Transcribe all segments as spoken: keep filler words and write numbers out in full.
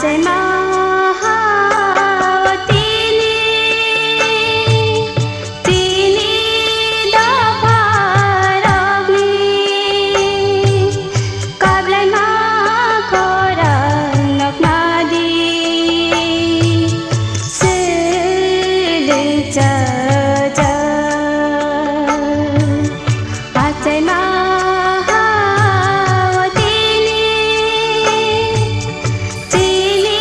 Maha tini, tini dopha rokni kablai ma khorang nokna di, sili cha cha. Achai maha tini, tini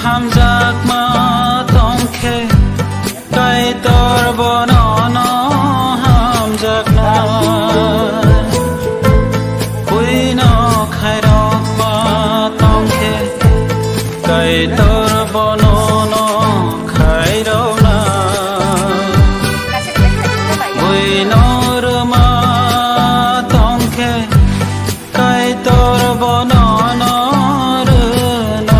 Hamjakma tongkhe Kaitor bonono hamjaknai. Buino khairokma tongkhe Kaitor bonono khairoknai. Buino rwma tongkhe Kaitor bonono rwnai.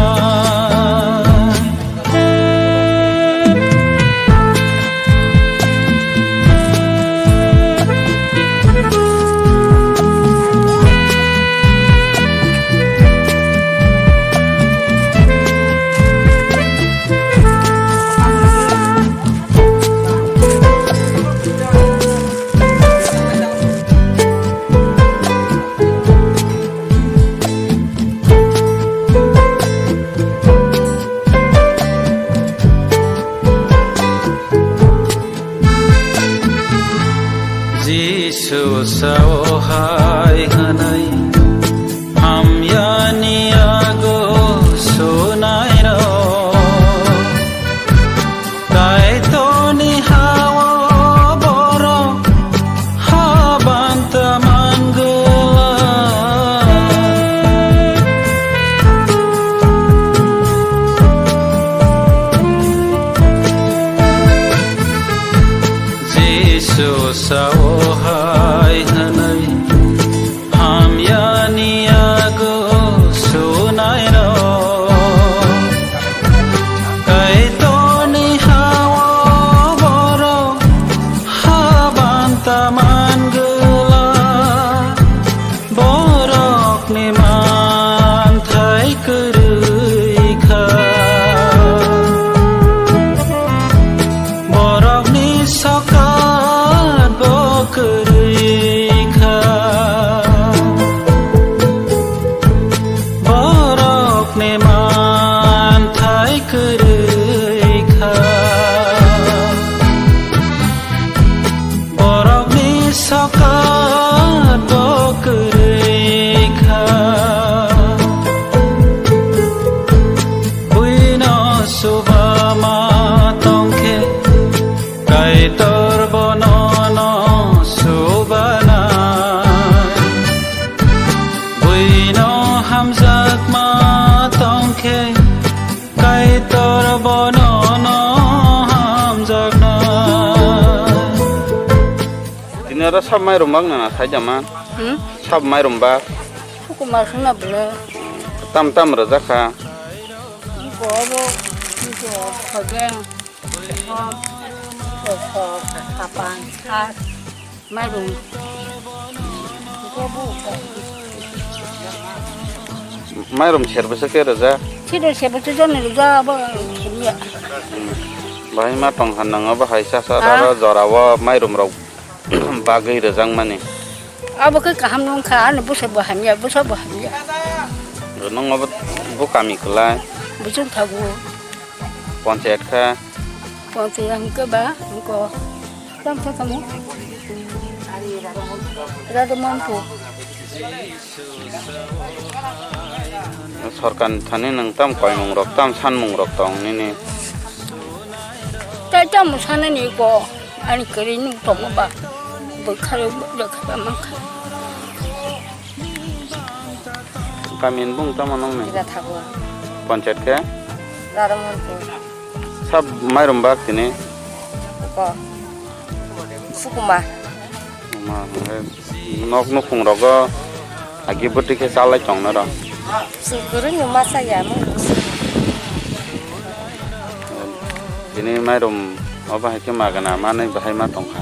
Jisu sao hai hwnwi hamyani yago sunairok. Kaitorni hao borok habanta mangwlak. Jisu sao hai hwnwi hamyani yago sunairok. Kaitorni hao borok habanta mangwlak. Borokni manthai kwrwi kha. Borokni sokat bo kwrwi kha. Borokni manthai kwrwi kha. Borokni sokat bo kwrwi kha. Buino subama tongkhe Kaitor bonono subanai. Buino hamjakma tongkhe Kaitor bonono hamjaknai. Tini oro sab mairum bak nana thaijama. Hmm? Sab mairum bak. Hukumar khna bwle. Tam tam rwjak kha. Bobo, bobo, khobeng, khom, khom, kapan, khas. Mairum. Mairum serbwsa khe rwja? Siro serbwsa joni rwja abo khumya. Bahai ma tong han nang abo hai sa sa. Ah. Aro jora o mairum rok bagwi rwjak mani. Abo khe kaham nung kha, ani bwsa bo hamya, bwsa bo hamya. Nung abo bo kami kwlai? Bwswk thago. Ponchayat kha? Ponchayat hwnkhe ba, hwnkhe. Tam kha tamo. Rado Manpur. Sorkar ni thani nwng tam koimung rok, tam sanmung rok tong nini? Tai tamo sanani ko, ani kwrwi nuk tongo ba, bwkha rok bwkha ba mankha. Kami ni bung tamo nong ni? Ira thago. Ponchayat khe? Rado Manpur. Sab mairum bak tini? Ko. Sukuma. Ma, hwnkhai nok nukhung rogo agi bwtwi khe chalai tong noro. Chwng kwrwngno ma chaya mo. Tini mairum o bahai khe magana manwi bahai ma tongkha.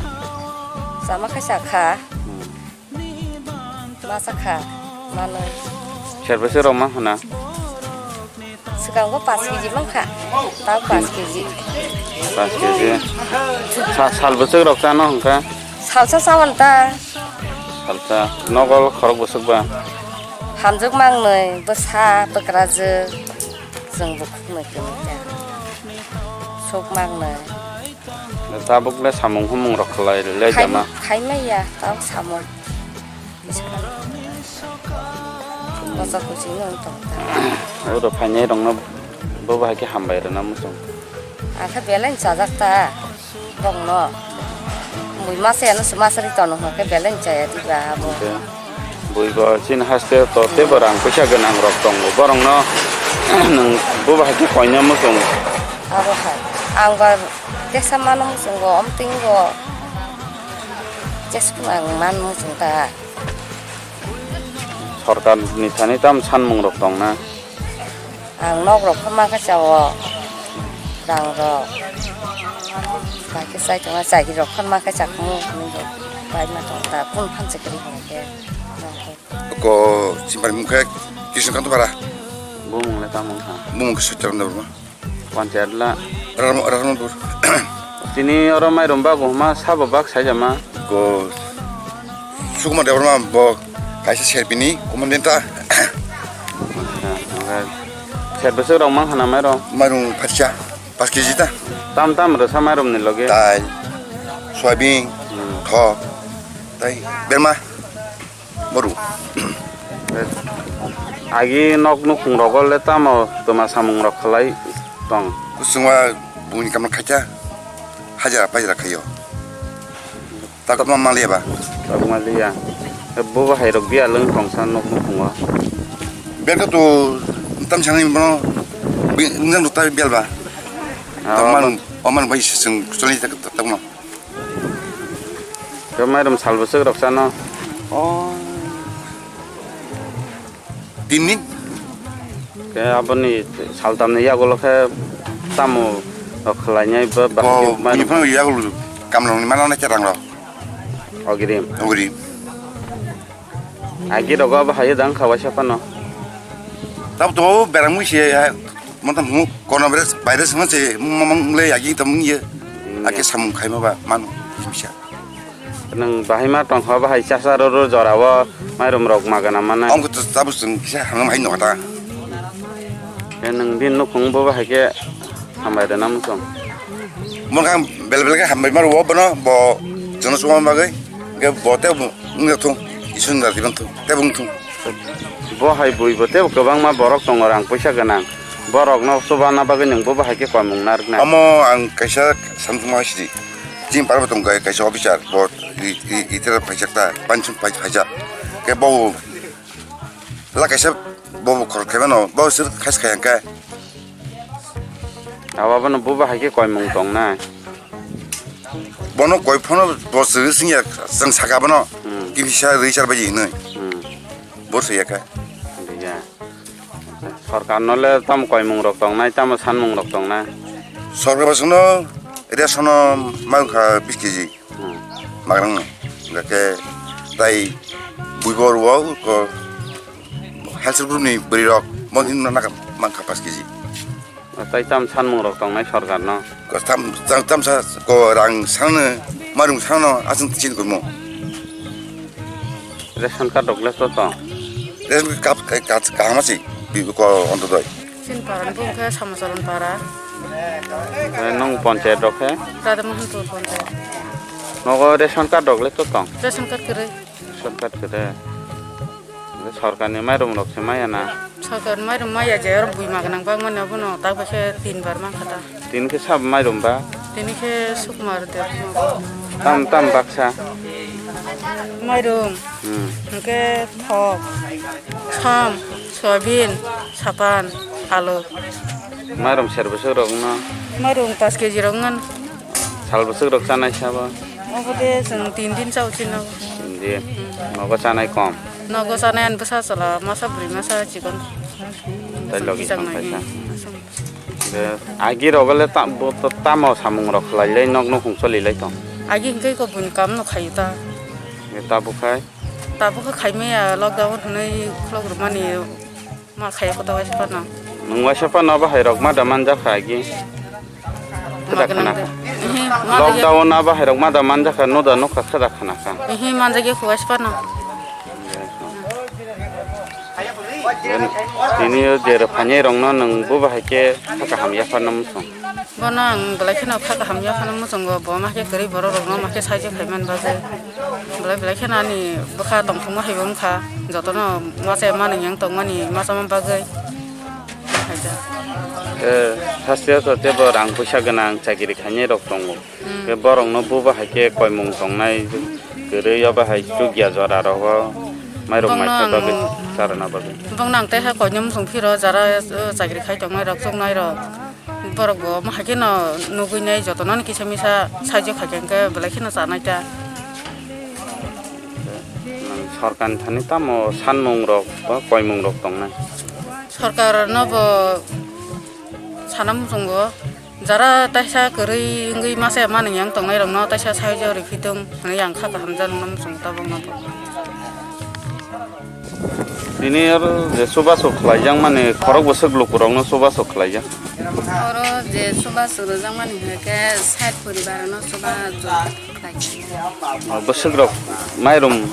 Chama khe chakha. Hmm. Masa kha, manwi. Serbo se rok ma hwna? Swkango paanch kg mankha, tao paanch kg. Paanch kg. Sa-, sal bwswk rok chano hwnkha? Salsa chawan ta. Salsa. Nogo khorok bwswk ba? Hamjwk mangnwi, bwsa, bwkrajwk. Chwng bukhuknwi kwmwi ta. Sok mangnwi. Tabuk le samung humung rok khlai le jama. Khai maya, tabuk samung. Bosa kuching no tong ta. Oro phainai rok no Bo bahai khe hambai rwna muchung. Ang khe belai chajak ta bongno. Bui masa ano se masa ri tono hwnkhe belai chaya diba abo. Hwnkhe bui bo chini haste to tebo rang puisa gwnang rok tongo. Borokno nwng bo bahai khe koina muchung. Abo hai. Ang ba teksa mano muchungo, omtingo. Cheskung ang man muchung ta. Sorkar ni thani tam sanmung rok tong na. Ang nok rok pha ma khe chao, rang rok. Bai khe chai tong na, chai rok pha ma khe chakmung hinwi rok bai ma tong ta, kun phan se kwrwi hwnkhe. Ko simpani mung khe Kishan Kanta Bara. Bumung le tamo wngkha? Bumung khe Satya Nanda Burma. Panchayat la. Ram-, Ramnapur. Tini oro mairum bago huma sabo bak saijama. Ko Sukumar Debbarma bo kaisa serpini commandant ta. Acha, oke. Ser bwswk rok mang khana mairum? Mairum pharsa, paanch K G ta. Tam tam rwsa mairum ni loge. Dal, soyabin, Hmm. thok, tai berma. Boru. Agi nok nukhung rogo le tamo twma samung rok khlai tong? Kusungma bungni kamra khaita hajra pajra khaio. Takma maliya ba? Takma liya. Bo bahai rok biya lwng tongsa nok nukhungo. Berka to tam sani bono bi nang ta bel ba. Ah, Takma oman bai sung choli tak takma. Khe mairum sal bwswk rok chano? O. Tin din. Khe aboni saltamni yagulo khe tamo rok khlainai ba, ba, O, mairum bini phano yagulo kamlongni mano na cherang rok. Ogiri. Ogiri. Agi rogo abo hayo dang kha waisa phano. Tab to berang mui se, eh, montam mu kono bres, virus mo se, mo, mo, mo, le agi tam ye. Hmm, Ake ya. Samung khaima ba, man, bisa. Nang bahai ma tong kha bahai chasa ro ro jora o, mairum rok magana mana. Ong to tab sung kisa hamam hai no kata. Khe nang din nukhung bo bahai khe hambai rwna muchung. Mo kang bel bel khe hambai mar wo bono, bo jono suma bagwi, khe bo te Wngya thung, iswng da diban thung, tebo wng thung. Bo hai bui bo tebo kwbangma borok tongo rang puisa gwnang. Borokno chubana bagwi nwng bo bahai khe koimung narwknai. Omo ang kaisa samsung ma sidi. Chini parbo tong kai kaisa officer, bo i, i, itera phaijak ta, panchung phai phaijak. Khe bo la kaisa bo khor khaimano, bo sir khas khayang khe. Abo bono bo bahai khe koimung tongnai. Bono koi phano bo swi singya, chwng saka bono, Hmm. Kimisa rwi char baji hinwi. Hmm. Bo swi yakha. Biya. Sorkar no le tam koimung rok tongnai, tamo sanmung rok tongnai. Sorkar basungno ration no mankha bis K G. Hmm. Magrang no. Gake tai bui bor wo ko health group ni bwrwi rok mo hin no naka mankha pas K G. Tai tam sanmung rok tongnai sorkar no? Ko tam, tam, tamsa ko rang sangno, marung sangno aswng chin kumo. Ration card rok le to tong? Ration card, card kaham asi, bi ko ontodoi. Chin paran bung khe Samacharan para. Nung panchayat rok khe? Radha Mohan Pur panchayat. Nogo ration card rok le to tong? Ration card kwrwi. Ration card kwrwi. Sorkarni mairum rok se maya na? Sorkarni mairum maya je, oro bui ma gwnang bangmani abono tak bai khe tin bar mankha ta. Tini khe sabo mairum ba? Tini khe Sukumar Debbarma. Tam tam baksa? Mairum, Hmm. hwnkhe thok, sam, soyabin, sapan, alu. Mairum ser bwswk rok no? Mairum paanch K G rok ngan. Sal bwswk rok chanai sabo? Obo de chwng tin din chao chino. Tin din. Hmm. Nogo chanai kom? Nogo chanai ani bwsa chwla masa bwrwi masa chikon. Tai logi Chang thang nai, paisa. Hmm. Agi rogo le ta-, bo to tamo samung rok khlai lai nok nukhung choli lai tong? Agi hwnkhe ko buini kam no khaio ta. Tabuk khai? Tabuk khai maya lockdown hwnwi khulok rwmani. Ma khaya kota waisa phano. Nwng waisa phano bahai rok ma da manjak kha agi. Kheda khana kha. Ehe, ma da ya. Lockdown na bahai rok ma da manjak kha, no da nokha kheda khana kha. Ehe, manjak ya kho waisa phano. Tini o je rwphani rok no nwng bo bahai khe kha kaham ya phano muchung. Bono ang belai kheno kha kaham ya phano muchungo, bo ma khe kwrwi borok rok no ma khe saijo khai man bagwi. Belai belai kheno ani bwkha tongthokma hai bo wngkha, jotono masa mani yang tongmani masa ma bagwi. Hai da. Eh, haste haste tebo rang puisa gwnang chakiri khainai rok tongo. Hmm. Ke borokno buba hai khe koimung tongnai kwrwi, obo hai chukya jora rogo mairum Bongno maikha ang bagwi charana bagwi. Bongno ang teha koinwi muchung phiro jara, eh, chakiri khai tongnai rok chuknai rok. Borok bo omo hai kheno nugwi nai jotono ni kisa misa saijo khai khe belai kheno chanai ta. Nang sorkar ni thani tamo sanmung rok ba koimung rok tongnai? Sorkar no bo sana muchungo, jara taisa kwrwi wngwi masa mani yang tongnai rok no taisa saijo rikhitung hwnwi ang kha kaham janong muchungo tabok no. Tini oro je chubachu khlaijak mani khorok bwswk lukurokno chubachu khlaijak. Oro je chubachu rwjak mani hwnkhe sait poribar no chubachu khlaijak. O bwswk rok mairum,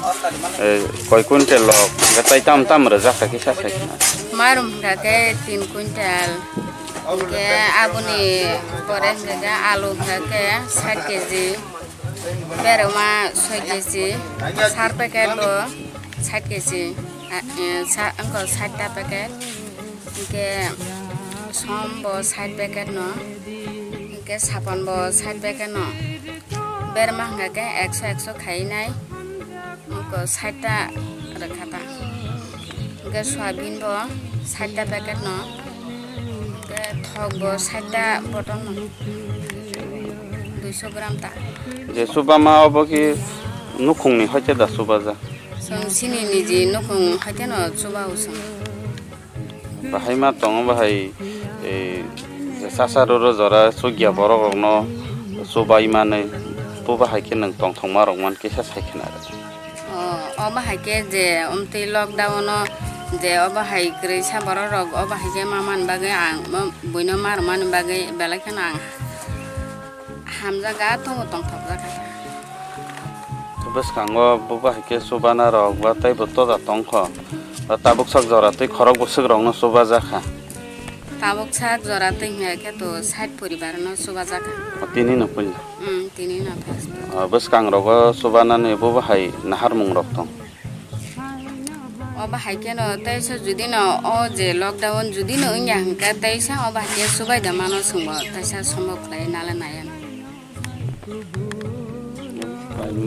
eh, koi quintal rok hwnkhe tai tam tam rwjak kha kisa sai khna. Mairum hwnkha khe tin quintal, hwnkhe aboni pore hwnkha khe alu hwnkha khe sait keji. Berma soi keji, sar packet bo sait keji, a, e, sa-, wngkha sait ta packet, hwnkhe som bo sait packet no, hwnkhe sapon bo sait packet no, berma hwnkha khe ekso ekso khai nai, wngkha sait ta rwkha ta, hwnkhe soyabin bo sait ta packet no, hwnkhe thok bo sait ta bottle no. Duiso gram ta. Je chuba ma obo ki nukhung ni hoite da chuba ja? Chwng chini niji nukhung hoite no chuba o chwng. Bahai ma tongo bahai, eh, je sasa roro jora chukya borok rok no chubai mani, bo bahai khe nwng tongthok ma rok man kisa sai khna rw. O, obo hai khe je omtwi lockdown o je obo hai kwrwi sa borok rok obo hai khe ma man bagwi ang bo-, buino ma rw mani bagwi belai kheno ang hamjakga tongo tongthokjakga. Bwskango bo bahai khe chubana rok ba tei bo toja tongkho. Ba tabuk sak jora tei khorok bwswk rokno chubajakha. Tabuk sak jora twi hwnkhe to sait poribar no chubajakha. O tini no puila. Hmm, tini no first. O bwskang rogo chubanani bo bahai naharmung rok tong. Obo hai kheno teisa judi no o je lockdown judi no wngya hwnkhe teisa obo hai khe chubai da mano chwngbo teisa sombok khlai nala naya.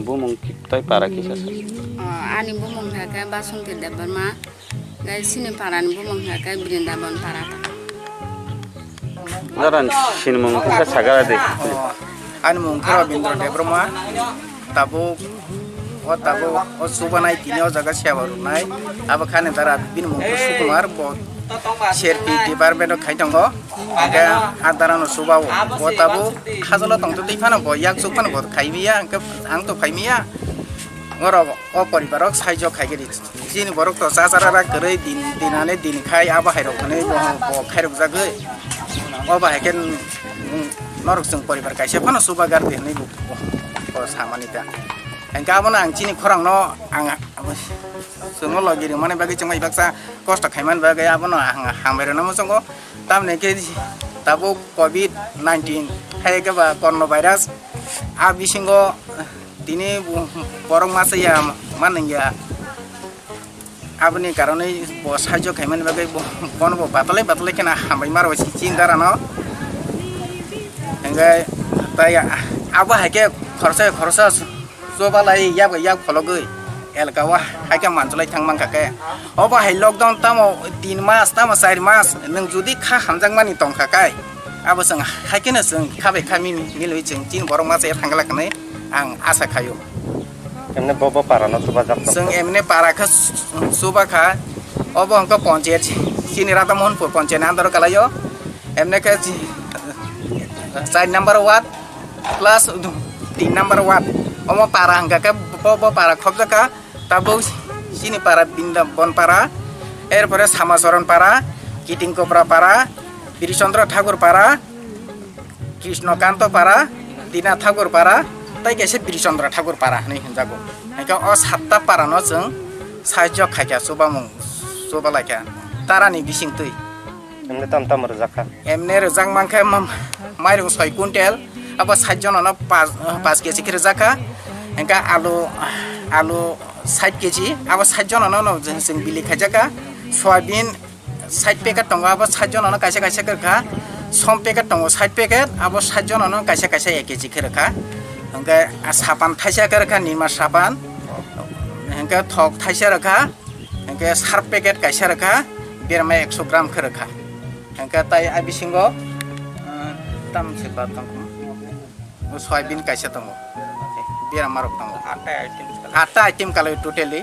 Bumung ki-, tai para kisa sa. O, ani bumung hai khe Basanti Debbarma, gai sini para ni bumung hai khe Brindaban para ta. Jara ni sinimung kisa sagara de. O, ani mung khe Rabindra Debbarma, tabuk, o tabuk, o chubanai tini o jaga seba rwnai, abo khani dara bini mung khe Sukumar, bo C R P department o khai tongo, hwnkhe a dara no chuba o, bo tabuk hajalo tongtwi phano bo yak chuk phano bo khai biya, hwnkhe ang to phai miya, oro o poribar rok saijo khai gari. Chini borok to cha cha ra ra kwrwi din, din ane din khai abo hai rok hwnwi bo, bo khairok jagwi. O bahai khe, mm, norok chwng poribar kaisa phano chuba gar di hwnwi bo, bo, bo samani ta. Hwnkhe abono ang chini khorang no ang chwngno logi rwmani bagwi chwngno ibaksa kosto khaimani bagwi abono ang hambai rwna muchungo. Tamni khe tabuk covid nineteen hai khe ba corona virus a bisingo tini borok masa ya manwng ya. Aboni karonwi bo saijo khaimani bagwi bo, bono bo batalai batalai kheno hambai maro chini dara no. Hingke tai abo hai khe khoroksa khoroksa chubalai yak bai yak phologwi elka o hai khe manjolai thang mankha khe. Obo hai lockdown tamo tin mas tamo char mas nwng jodi kha hamjakmani tongkha khe abo chwng hai kheno chwng kha bai kha mili milwi chwng chini borok masa ya thangla hwnwi ang asa khaio. Emne bo, bo para no chuba jak tong. Chwng emne para khe chuba kha. Obo hwnkhe ponchayat, chini Radha Mohanpur ponchayat ni under o kalaio. Emne khe chi-, char number ward plus tin number ward. Omo para hwnkha khe bo, bo para khobjak kha. Tabuk chini para Brindaban para, er pore Samacharan para, Kiting Kopra para, Biri Chandra Thakur para, Krishna Kanto para, Dina Thakur para, tai kaisa Biri Chandra Thakur para hinui hinjago. Hingke o satta para no chwng saijo khaikha chubamung chuba laikha tarani bising twi. Emne tam tam rwjak kha? Emne rwjak mankhe ma-, mairung soi quintal, abo sait jono no pas, pas keji khe rwjak kha. Hingke alu, alu sait keji, abo sait jono no, no chwng bili khaijak kha. Soyabin Side packet tongo, abo side jono no kaisa kaisa khe rwkha. Som packet tongo side packet, abo side jono no kaisa kaisa ek kg khe rwkha. Hwnkhe a sapan thaisa khe rwkha, Nirma sapan. Hwnkhe thok thaisa rwkha. Hwnkhe sarf packet kaisa rwkha, berma ekso gram khe rwkha. Hwnkhe tai a bisingo, ah, tam se ba tong. Soybean kaisa tongo. Berama rok tongo. Atta item kalai. Atta item kalai totally.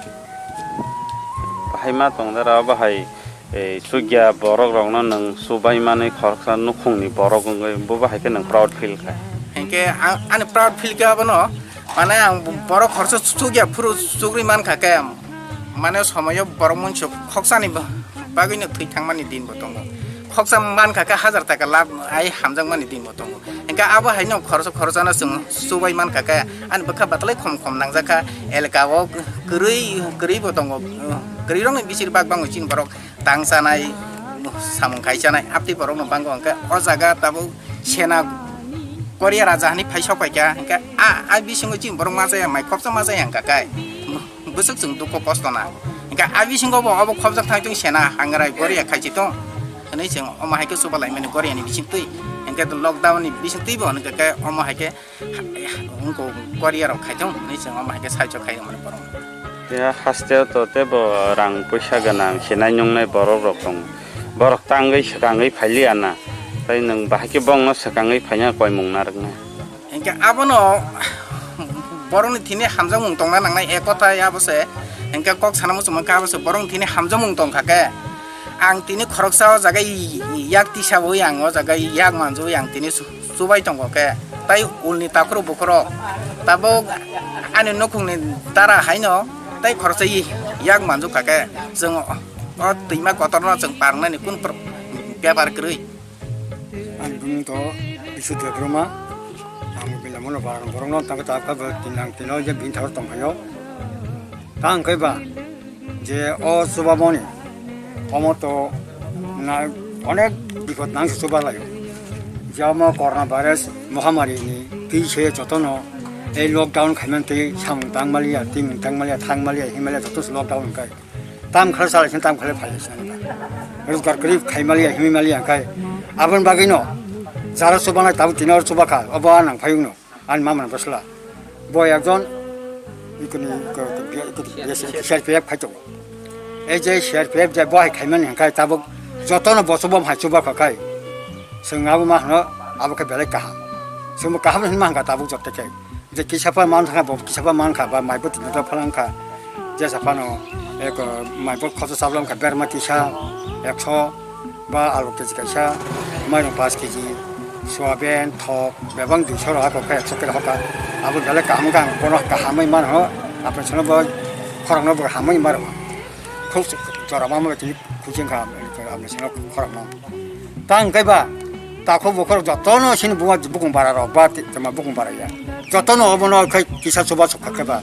Bahai ma tong dara bahai, eh, sugya borok rokno nwng subai mani khoroksa nukhungni borok wngwi bo bahai khe nwng proud feel kha. Hinkhe ang, ani proud feel khe abono, mane ang borok khoroksa sugya phuru sugri man kha khe, mane somoyo borok munsuk khoksani ba-, bagwino thwi thangmani din bo tongo. Khoksa man kha khe hajar taka lab ai hamjakmani din bo tongo. Hingke abo haino khoroksa khoroksano chwng chubai man kha khe ani bwkha batalai khom khom nangjak kha. Elka o kwrwi, kwrwi bo tongo, kwrwi rokni bisir bak bangwi chini borok tang chanai, samung khai chanai, aptwi borokno bango hingke o jaga tabuk sena Korea raja hani phai sok pai kha. Hingke a, a bisingo chini borok ma chaya, mai khopsa ma chaya hingka kai. Bwswk chwng dukho kosto na. Hingke a bisingo bo obo khopjak thang tong sena hangrai goria khaisi tong. Hwnwi chwng omo hai khe chuba laimani goriani bising twi. Hingke lockdown ni bising twi bo hwnwi khe omo hai khe wngko goria rok khai tong hwnwi chwng omo hai khe saichok khai mani borok. Ya haste to tebo rang puisa gwnang sinai nungnai borok rok tong. Borok tangwi swkangwi phailiya na. Tai nwng bahai khe bongno swkangwi phaina koimung narwkna. Hingke abono borokni thini hamjakmung tongna nangnai, ek kothai abo se. Hingke kok sana muchungma khe abo se borokni thini hamjakmung tongkha khe. Ang tini khoroksa o jaga yak tisawi ang o jaga yak manjawi ang tini chu-, chubai tongo khe. Tai ulni takhurok bukhurok tabuk ani nukhungni dara haino tai khoroksa yak manjukha khe. Chwng o twima kotorno chwng parnani kun pr-, bepar kwrwi. Ani bumung to Bisu Debbarma. Ang Bilamano Baran borokno tangka tangka bo tin ang tino je bini tharo tongphaio. Ta hwnkhe ba je o chubamoni omo to na onek bipod nang se chuba laio. Je omo corona virus mohamari ni twi se jotono ei lockdown khaimani twi samung tangmaliya, twi mung tangmaliya, thangmaliya, himaliya joto se lockdown hwnkhe. Tam khlai salai sini, tam khlai phai sini. Rojgar kwrwi khai maliya, himwi maliya, hwnkhe aboni bagwino jara chubanai tabuk tini oro chubakha, obo a nang phayungno, ani mama ni bwsla. Bo ekjon ikoni, ikoni, ikoni, C R P F khai tongo. Ei je C R P F je bo hai khaimani hwnkhe tabuk jotono bo chubo hai chubakha khai. Chwng abo ma hwno abo khe belai kaham. Chwngbo kaham hinma hwnkha tabuk joto khe. Je kisa pha man thangkha, bo kisa pha man kha, ba mai bo tini ta phalang kha. Jesa phano, eko, mai bo khoto sablam kha, berma kisa, ekso, ba alu keji kaisa, mairung paanch keji, soyaben, thok, bebang duiso rohor kha, ekso kere hoka. Abo belai kaham kha, ang bono kahamwi man ho, apre sono bo khorokno bo hamwi mar ho. Khub jora ma mo tini khuching kha, apre sono khorokno. Ta hwnkhe ba, takhuk bukhuk jotono sini buma bukung bara rok ba, ti-, tama bukung bara ya. Jotono obono khai kisa chuba sukha khe ba.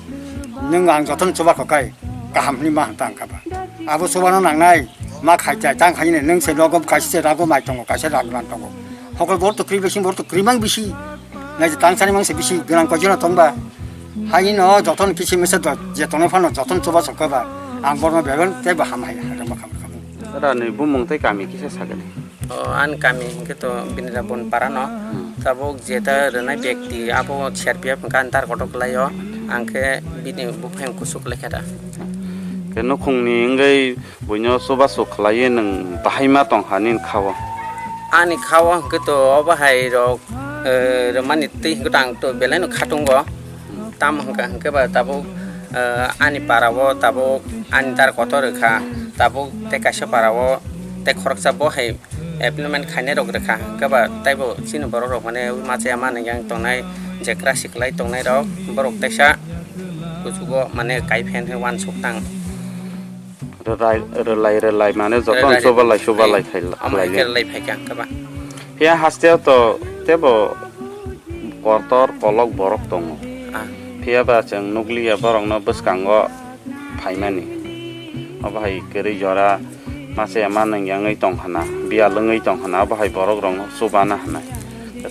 Nwng ang jotono chuba kho kai, kaham hwnwi ma hwn ta hwnkha ba. Abo chubano nangnai, ma khai chai, tang khai ni nwng se nogo kaisa se rago mai tongo, kaisa rag man tongo. Hokol bor to kri bisi, bor to kri mang bisi. Nai je tang sani mang se bisi, gwnang koi jona tong ba. Hai no jotono kisi mese do, je tongo phano jotono chuba sukha ba. Ang borno bebel tei ba ham hai, hai ma kham kham. Rani bumung tei kami kisa sagani. O, ani kami hwnkhe to Binirabon para no. Hmm. Tabuk jeta rwnai bekti abo C R P F hwnkhe ani dar kotor kwlaio. Ang khe bini buphang kuchuk lekha da. Khe nukhungni wngwi buino chubachu khlaiwi nwng bahai ma tong ha nini kha-o? Ani kha-o hwnkhe to obo hai rok, eh, rwmani twi hwnkhe to ang to belai no khatungo. Tamo hwnkha hwnkhe ba tabuk, eh, ani para o tabuk ani dar kotor rwkha, tabuk tei kaisa para o tei khoroksa bo hai employment khainai rok rwkha, hwnkhe ba taibo chini borok rok mane ma chaya ma nang yang tongnai, jekra siklai tongnai rok, borok teisa kuchugo mane kai phen khe uansuk tang. Rwlai, rwlai, rwlai, mane jotono rwlai, chubalai, chubalai rwlai, khai la-, omo hai khlai khe le. Rwlai phai kha, hwnkhe ba? Phiya haste o to tebo kotor kolok borok tongo. Ah. Phiya ba chwng nukliya borokno bwskango phaimani. Obo hai kwrwi jora masa ya manwng yangwi tong hwna, biyal wngwi tong hwna, obo hai borok rokno chubana hwnwi.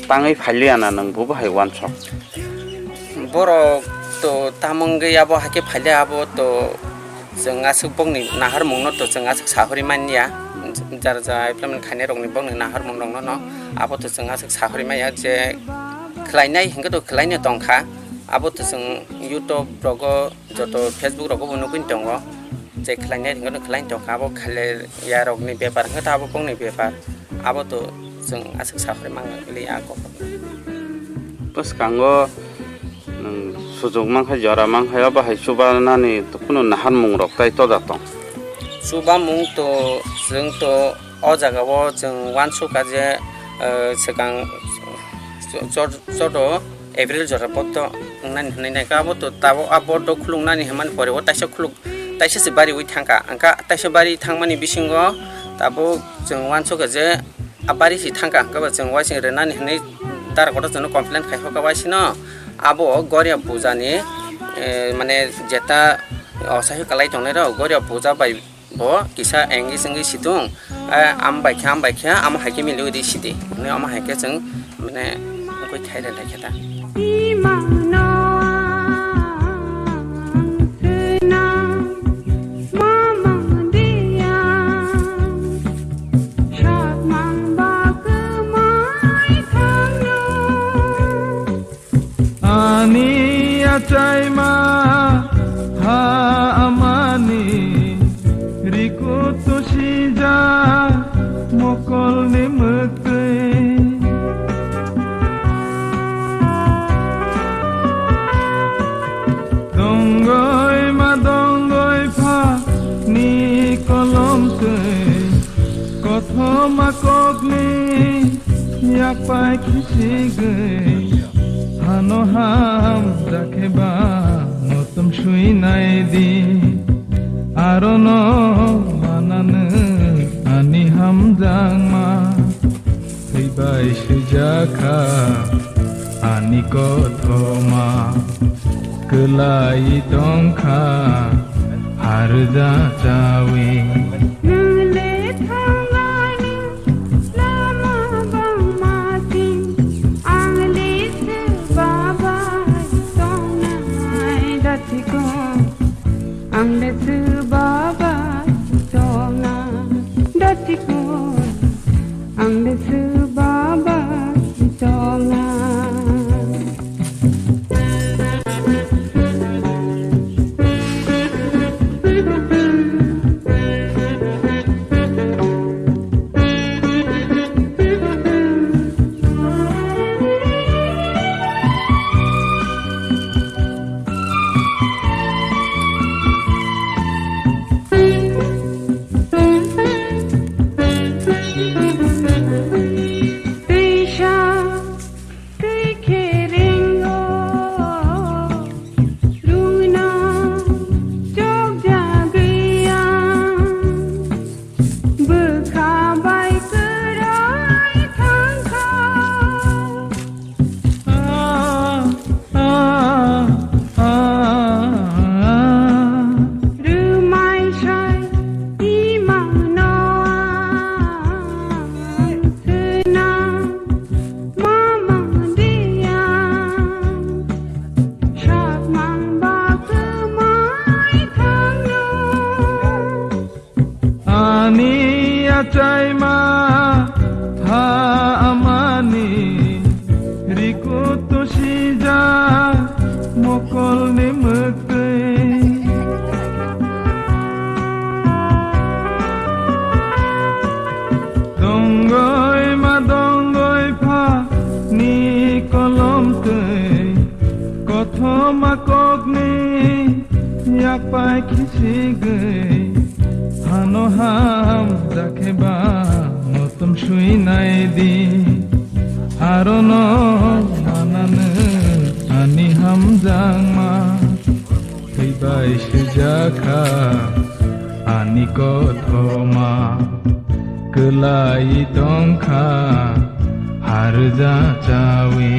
Tangwi phailiya na nwng bo bo hai uansuk. Borok to tamo wngwi abo hai khe phailiya abo to Chwng aswk bokni naharmungno to chwng aswk sahori manya, jar ja implement khainai rokni bokni naharmung rokno no abo to chwng aswk sahori maya je khlainai hinkhe to khlaino tongkha, abo to chwng YouTube rogo joto Facebook rogo bo nugwi tongo je khlainai hinkhe to khlai tongkha, abo khlaiya rokni bepar hinkhe to abo bokni bepar, abo to chwng aswk sahori mangliya kok. Bwskango nwng sujuk mankha, jora mankha, abo hai chubanani kunu naharmung rok tai toja tong. Chubamung to chwng to o jaga o chwng uansukha je, eh, swkang cho-, cho-, choto April jora bodo wngnani hwnwi naikha, abo to tabuk a bodo khuluknani hwnmani pore o taisa khuluk, taisa se bariwi thangkha, hwnkha taisa bari thangmani bisingo tabuk chwng uansukha je a bari se thangkha, hwnkhe bo chwng uaising rwnani hwnwi dara kotor chwngno complain khai hokha uaisino. Abo Goria puja ni, eh, mane jeta osahi kalai tongnai rok Goria puja bai bo kisa engage wngwi situng, eh, am bai khe, am bai khe, amo hai khe miliwi di sidi. Hwnwi amo hai khe chwng mane wngwi thai rw lai khe ta. Imano ang swnam mamang diya, sakmang ba kwmai thangno. Ani achaima ha amani rikut tusija mokolni mwktwi. Dongoi ma dongoi pha ni kolom twi. Kothoma kokni yak pai khisigwi, hano ham jakhe ba motom sui nai di. Aro no mananw ani hamjakma, thwibai suijakha ani kothoma. Kwlai tongkha harja chawi. Nwng le thangani lama bangma sing, ang le se baba tongnai dathiko. Ang le se baba tongna dathiko. Ang le se baba tongna. Twi khe ringo, rungno chokjagwi ang, bwkha bai kwrwi thangkha. Rwmai sai imangno ang swnam mamang diya, sakmang ba kwmai thangno. Ani achaima ha amani rikut tusija mokolni mwktwi. Dongoi ma dongoi pha ni kolom twi, kothoma kokni yak pai khisigwi, hano ham jakhe ba motom sui nai di. Aro no mananw ani hamjakma, thwibai suijakha ani kothoma. Kwlai tongkha harja chawi.